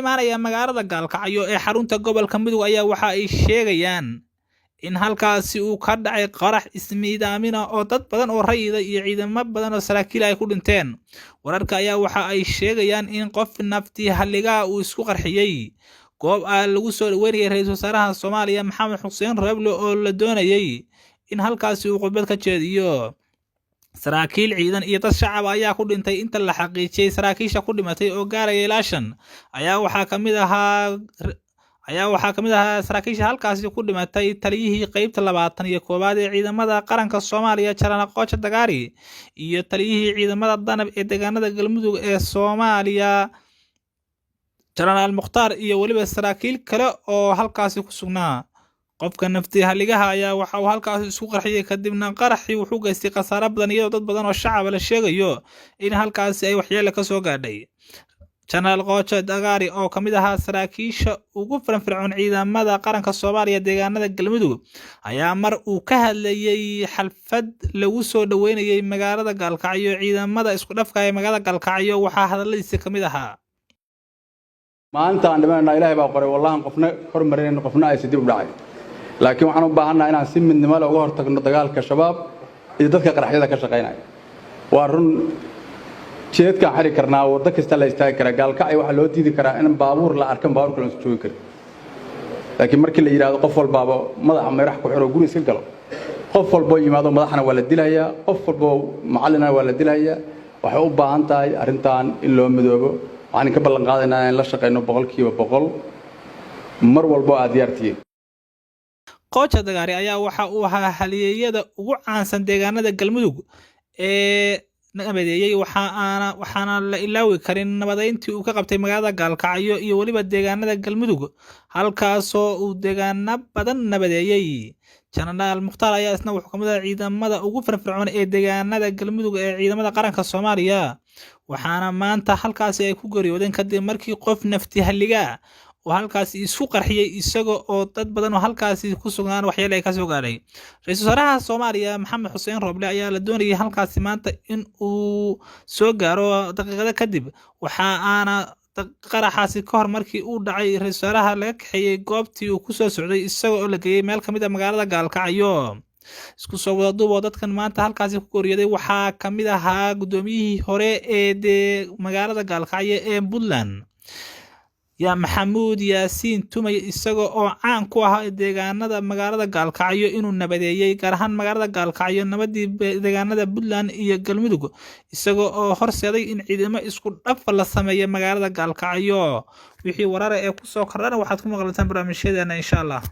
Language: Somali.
imaanaya magaalada Gaalkacyo ee xarunta gobolka Mudug ayaa waxa ay sheegayaan in halkaasi uu ka dhacay qarax ismiidaamina oo dad badan oo rayida iyo ciidamo badan oo saraakiil ay ku dhinteen. Wararka ayaa waxa ay sheegayaan in qof nafti halligaha uu isku qarxiyey goob aa lagu soo dhaweynayay ra-iisul wasaaraha Soomaaliya Maxamed Xuseen Roble oo la doonayey in halkaasi uu khudbad ka jeediyo. Saraakiil ciidan iyo dad shacab ayaa ku dhintay inta la xaqiijiyey. Saraakiisha ku dhimatay oo gaaraya ilaa 5 ayaa waxaa ka mid ahaa saraakiisha halkaasi ku dhimatay taliyihii qeybta 21aad ee ciidamada qaranka Soomaaliya, Jenaraal Qooja Dagaari, iyo taliyihii ciidamada Danab ee deegaanada Galmudug ee Soomaaliya, Jenaraal Mukhtaar, iyo weliba saraakiil kale oo halkaasi ku sugnaa. Qofka nafti haligaha ayaa waxa uu halkaasi isku qarxiyey, kadibna qaraxii wuxuu geystay khasaare badan, iyadoo dad badan oo shacaba la sheegayo in halkaasi ay waxyeelo ka soo gaadhay. Jenaraal Qoojo Dagaari oo ka mid ahaa saraakiisha ugu firfircoon ciidamada qaranka Soomaaliya deegaanada Galmudug ayaa mar uu ka hadlayey xaflad lagu soo dhaweynayay magaalada Gaalkacyo ciidamada isku dhafka ee magaalada Gaalkacyo waxaa hadalladiisa ka mid ahaa: Maalinta aan dhimanayna Ilaahay baa qoray, wallahan qofna hormarinayno, qofna aysa dib u dhacay, laakiin waxaan u baahannaha inaan si midnimo leh uga hortagno dagaalka Shabaab iyo dadka qaraxyada ka shaqaynaya. Waa run, jeedkaan xiri karnaa, waddo kasta la istaagi karaa. Gaalkacyo waxaa loo diidi karaa in baabuur la arkan, baabuurka loon joogi karin, laakiin markii la yidhaahdo qof walbaaba madaxa mayrax ku xiro, guri iska galo, qof walboo yimaado madaxna waa la dilayaa, qof walboo macallinna waa la dilayaa. Waxay u baahan tahay arrintan in loo midoobo. Waxaan ka ballan qaadaynaa in la shaqayno 100%, mar walbo aad diyaartihiin. Qooja Dagaari ayaa waxa uu ahaa halyeeyada ugu caansan deegaanada Galmudug ee nabadeeyey, waxaana la ilaawi karin nabadeyntii uu ka qabtay magaalada Gaalkacyo iyo weliba deegaanada Galmudug, halkaasoo uu deegaano badan nabadeeyey. Jenaraal Mukhtaar ayaa isna wuxuu kamid ahaa ciidamada ugu firfircoon ee deegaanada Galmudug ee ciidamada qaranka Soomaaliya, waxaana maanta halkaasi ay ku geeriyoodeen kadib markii qof nafti halliga oo halkaasi isku qarxiyey, isaga oo dad badan oo halkaasi ku sugnaan waxyeelo ay kasoo gaadhay. Ra-iisul wasaaraha Soomaaliya Maxamed Xuseen Roble ayaa la doonayay halkaasi maanta in uu soo gaaro daqiiqado kadib. Waxa aana qaraxaasi ka hor markii uu dhacay ra-iisul wasaaraha laga kaxeeyey goobtii uu kusoo socday, isaga oo la geeyey meel ka mid a magaalada Gaalkacyo. Isku soo wada duub oo dadkan maanta halkaasi ku geeriyooday waxaa ka mid ahaa guddoomiyihii hore ee dee magaalada Gaalkacyo ee Puntland, yaa Maxamuud Yaasiin Tumay, isaga oo caan ku ahaa deegaanada magaalada Gaalkacyo inuu nabadeeyey, gaar ahaan magaalada Gaalkacyo nabadii deegaanada Puntland iyo Galmudug, isaga oo horseeday in ciidamo isku dhafa la sameeyo magaalada Gaalkacyo. Wixii warara ee kusoo kordhana waxaad ku maqlataan barnaamijyadeena, insha Allah.